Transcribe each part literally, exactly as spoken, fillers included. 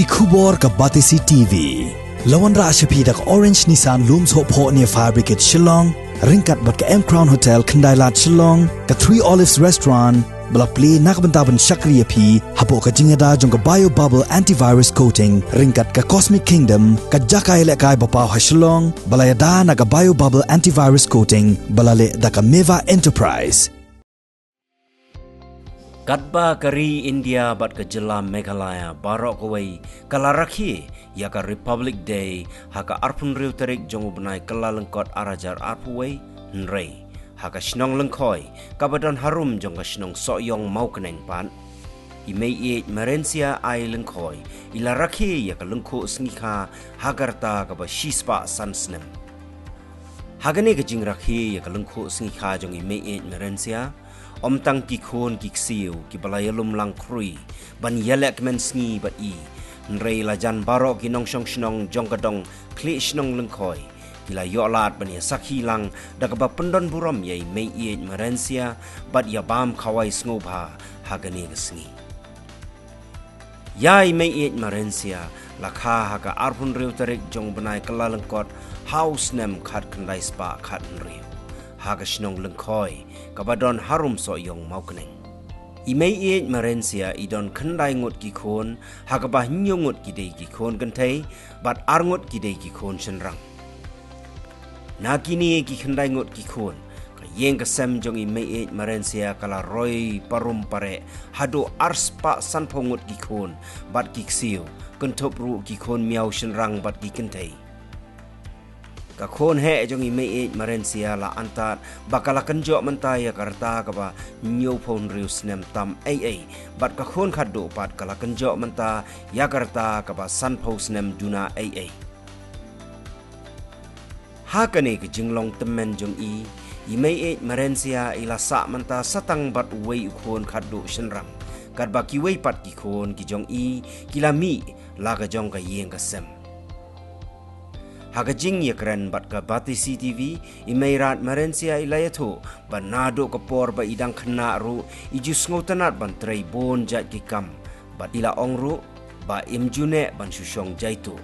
Ki khubor ka Batesi T V. La wanrah sha phi da ka Orange Nissan Lumsohphoh near Fire Brigade Shillong, ryngkat bad ka M Crown Hotel Khyndailad Shillong, ka Three Olives Restaurant, ba la plie na ka bynta ban shakri ïa phi hapoh ka jingïada jong ka Bio Bubble Antivirus Coating, ryngkat ka Cosmic Kingdom, ka jaka ïalehkai ba paw ha Shillong, ba la ïada na ka Bio Bubble Antivirus Coating, ba la leh da ka Meva Enterprise. Katba ka ri India bad ka jylla Meghalaya baroh kawei ka la rakhe ïa ka Republic Day ha ka arphew hynriew tarik jong u bnai Kyllalyngkot ar hajar arphew wei, hynrei ha ka shnong Lyngkhoi kaba don harum jong ka shnong Sohiong Mawkneng pat, i Meiieit Marensia Ai Lyngkhoi i la rakhe ïa ka lyngkhuh sngi kha ha ka rta kaba shispah san snem. Ha kane ka jingrakhe ïa ka lyngkhuh sngi kha jong i Meiieit Marensia, ym tang ki khun ki ksiew kiba la ïalum lang khrui ban ïaleh kmen sngi bad i, hynrei la jan baroh ki nongshong shnong jong ka dong Khlieh Shnong Lyngkhoi ki la ïoh lad ban ïasakhi lang da kaba pyndon burom ïa i Meiieit Marensia bad ïa bam khawai sngewbha ha kane ka sngi. Ïa i Meiieit Marensia la kha ha ka arphew hynriew tarik jong u bnai Kyllalyngkot ha u snem khat khyndai spah khat hynriew ha ka shnong Lyngkhoi kaba don harum Sohiong Mawkneng. I Meiieit Marensia i don khyndai ngut ki khun, ha kaba hynñiew ngut ki dei ki khun kynthei bad ar ngut ki dei ki khun shynrang. Na kine ki khyndai ngut ki khun, ka ïing ka sem jong i Meiieit Marensia ka la roi parum pareh haduh arspah sanphew ngut ki khun bad ki ksiew, kynthup ruh ki khun miaw shynrang bad ki kynthei. Ka khun heh jong i Meiieit Marensia la antad ba ka la kynjoh mynta ïa ka rta kaba hynñiewphew hynriew snem tam ei ei, bad ka khun khatduh pat ka la kynjoh mynta ïa ka rta kaba sanphew snem duna ei ei. Ha kane ka jinglong tymmen jong i, i Meiieit Marensia i la sah mynta sa tang bad uwei u khun khatduh shynrang, katba kiwei pat ki khun ki jong i ki la mih la ka jong ka ïing ka sem. Ha ka jingïakren bad ka Batesi T V, i Meirad Marensia i la ïathuh ba naduh ka por ba i dang khynnah ruh i ju sngewtynnat ban trei bun jait ki kam, bad i la ong ruh ba im ju neh ban shu shong jaituh.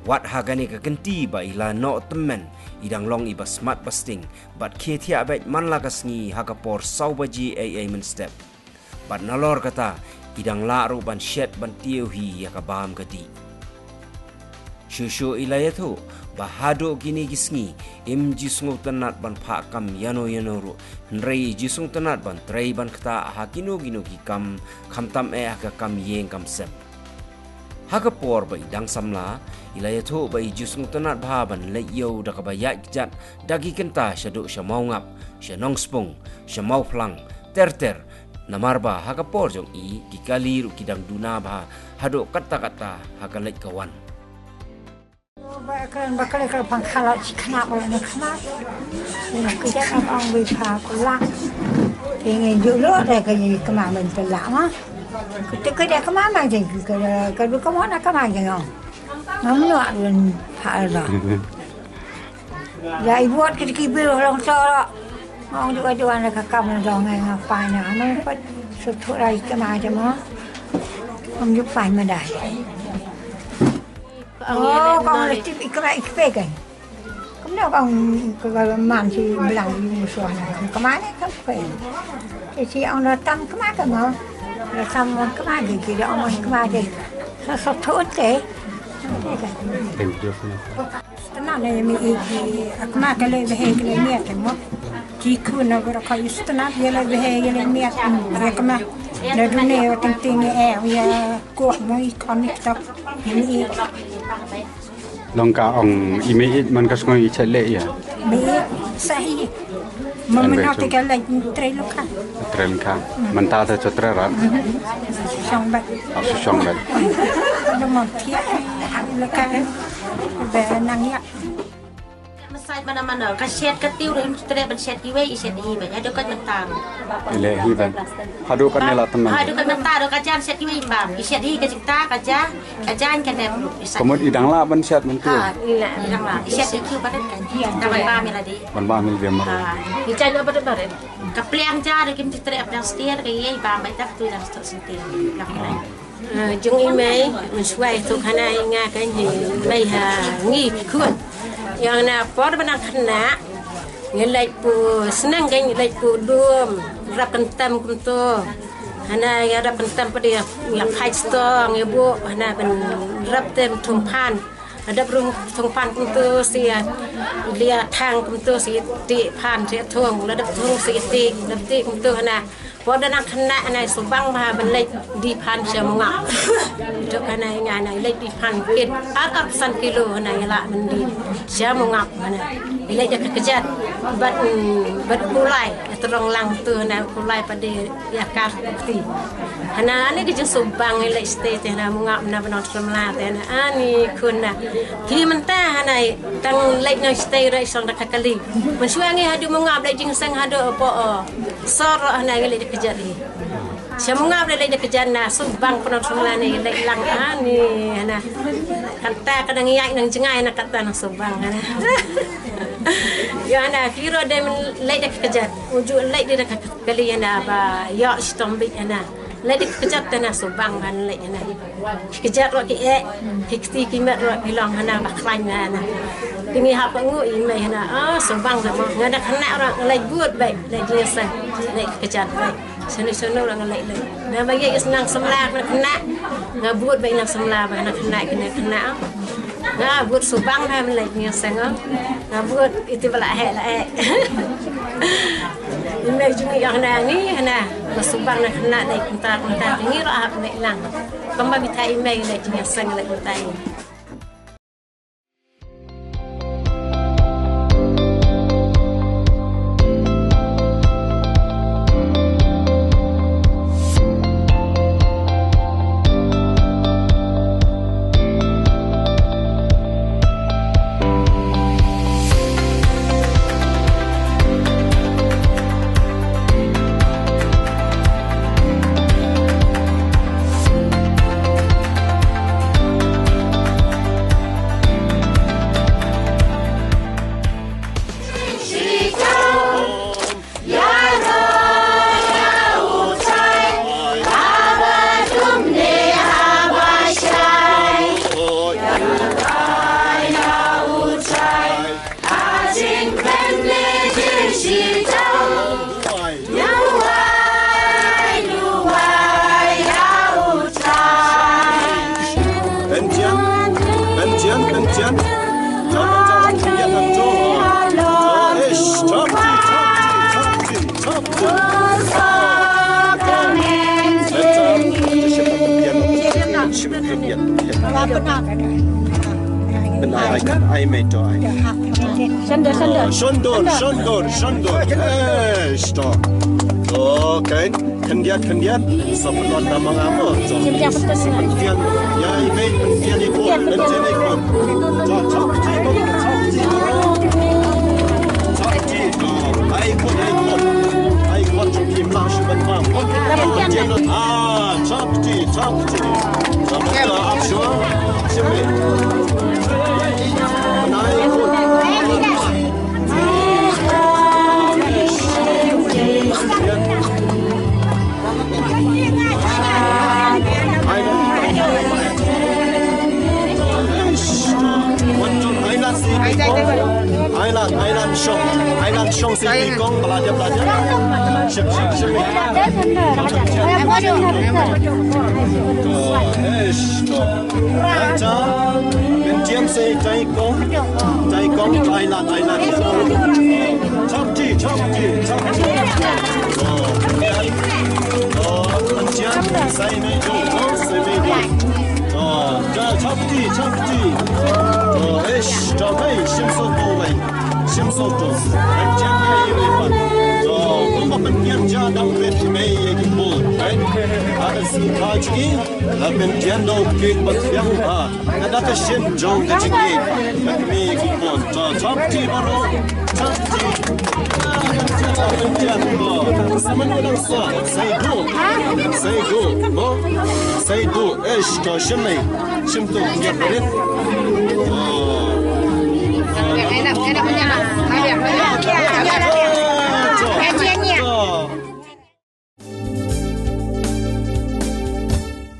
Wat ha kane ka kynti ba i la noh tymmen, i dang long iba smat ba sting bad khie thiah beit man la ka sngi ha ka por saw baje ei ei mynstep. Bad nalor kata, i dang lah ruh ban shet ban tiew hi ïa ka bam ka dih. Shuh shuh i la ïathuh ba haduh kine ki sngi im ju sngewtynnat ban phah kam ïano ïano ruh, hynrei i ju sngewtynnat ban trei ban ktah ha kino kino ki kam, khamtam eh ha ka kam ïing kam sem. Ha ka por ba i dang samla, i la ïathuh ba i ju sngewtynnat bha ban leit ïew da kaba ïaid kjat da ki kynta shaduh sha Mawngap, sha Nongspung, sha Mawphlang, ter ter, namar ba ha ka por jong i ki kali ruh ki dang duna bha haduh katta katta ha ka leit ka wan. Ba kren ba kren ka pang khala chi khana ba na khana. Ni ka ja ka ong bi pha ko la. Ke ngi ju lo da ka ni ka ma ban pela ma. Ka tu ka da ka ma ma jeng ka ka du ka mo na ka ma jeng ong. Ngam no adun pha ra. Ya i buat ki ki bi long so. Ong du adun ka kam na dong ngai nga pa na. Ngam pat so thura i ka ma jeng mo. Ngam ju pa ma dai. Oh, kong le tip ikra ikpe kan. Kumno kong ka man si belang di musuh na. Kemana kan pe. Ke si ong da tam kemana kan mo. Da tam kemana ke da ong kemana ke. Sa sa thut te. Thank you. Tena ne mi iki. Kemana ke le behe ke le miat mo. Ki ku na gora ka is tena ye le behe ye le miat. Ye kemana. Da dune ting ting e ya ko mo i konik tak. Mi Long ka ong i Meiieit man ka sngew i chet leh ïa. Meiieit sa hi. Mo mynta te ka leh trei lo ka. Trei lo ka. Mynta te cho trei rat. Shong bat. Ah, shong bat. Ano mo thiah lo ka. Ba nang ïa. Masai mana mana ka shet ka tiu rim trei ban shet kiwei i shet hi ba. Ado ka mynta. Ile hi ba. Haduh katne la tymmen. Haduh katne ta haduh ka jan shet kiwei bam. I shet hi ka jingta ka ja, ka jan ka dep. Ka mut i dang lah ban shet mynta. Ha, i dang lah. I shet hi kiw ba ka. Dang ban bam i la dei. Ban bam i la dei mar. Ha, i jan ba dep ba dep. Ka pliang ja da kim ti trep dang stir ka i bam ba i tak tu dang stok stir. Dang i la. Ah, jong i mei, mynshuwa i tuk hana i nga ka ngi mei ha ngi khun. Ïa na por ba nang khynnah, ngi leit pu sneng ka ngi leit pu dum, rap kyntem kumto. Hana ïa rap kyntem padi ïa phai sto, ngi bu hana ban rap tem thung phan. Adap rung thung phan kumto si ïa lia thang kumto si ti phan si thung, la dap thung si ti, dap ti kumto hana. Por da nang khynnah nai subang ba ban leit die phan sha Mongap. Dok hana i nga nai leit die phan kit arphew san kilo hana i la ban die sha Mongap hana. I leit da ka kjat bad, mm, bad kulai, ka trong lang tu hana kulai padi ïa ka kti. Hana ani ka jingsubang i leit shatei te hana Mongap na ba nang samla te hana ani khun na. Ki mynta hana tang leit nang shatei ra i song da ka kali. Mynshuwa ngi haduh Mongap leit jingseng haduh po, o. Sor hana ngi leit da kjat hi. Sha Mongap leit da kjat na subang pynot sumla ne leit lang ani hana. Kata ka dang ïaid nang jngai na kata nang subang hana. Ïa hana ki ro de men leit da kjat. Uju leit da ka kali hana ba ïoh shitom bit hana. Leit da kjat te na subang ban leit hana. Kjat ro ki eh, ki kti ki met ro ki long hana ba khlaiñ na hana. Ki ngi hap ngu i mei hana, ah, subang na mo. Nga da khynnah ro leit bud beit, leit jingïaseng, leit kjat beit. Sunu sunu ro nga leit leit. Na ba ye is nang samla na khynnah. Nga bud beit nang samla ba na khynnah ki na khynnah. Nga bud subang na leit jingïaseng. Nga bud iti ba la heh la heh. I mei jong ngi ïa hana ngi hana. Ba subang na khynnah leit kumta kumta ngi ro hap leit lang. Kumba bita i mei leit jingïaseng leit kumta i. Pynjian, pynjian, pynjian. Jam, jam, pynjian, jam, jam. Eish, top tea, top tea, top tea, top tea. Pynjian, pynjian, pynjian. Pynai, ai, ai, mei to, ai. Shondor, shondor. Shondor, shondor, shondor. Eh, stop. Okay. Khyndiat, khyndiat. Sa pynlong nama ngam. Khyndiat, khyndiat. Khyndiat. Ya, i mei, khyndiat i ko. Khyndiat i ko. Chop, chop, chop. Chop, chop. Ai ko, ai ko. Ai ko, chop, chop, chop. Ah, chop, chop, chop. Island, island shong, island shong si kong, belajar, belajar. Ship, ship, ship. Eish, to. Acha, pynjian se tai kong, tai kong, tai la, tai la. Chop tea, chop tea, chop tea. Oh, pynjian, sai me jo, sai me jo. Oh, chop tea, chop tea. Oh, eish, to, hey, shim so to, hey. Shim so to. Pynjian, hey, hey, hey. Oh, kumba pynjian ja dang ret me ye ki bol, right? Ada si ka chiki. La pynjian da u kit ba thiang bha. Ka da ka shin jong ka jingim. Ka kmie ki khun. Chop tea baroh. Chop tea. Pynjian ko. Sa mano dang sa. Saidu. Saidu. Mo. Saidu. Eish, to shim ei. Shim to. Pynjian barit. Oh.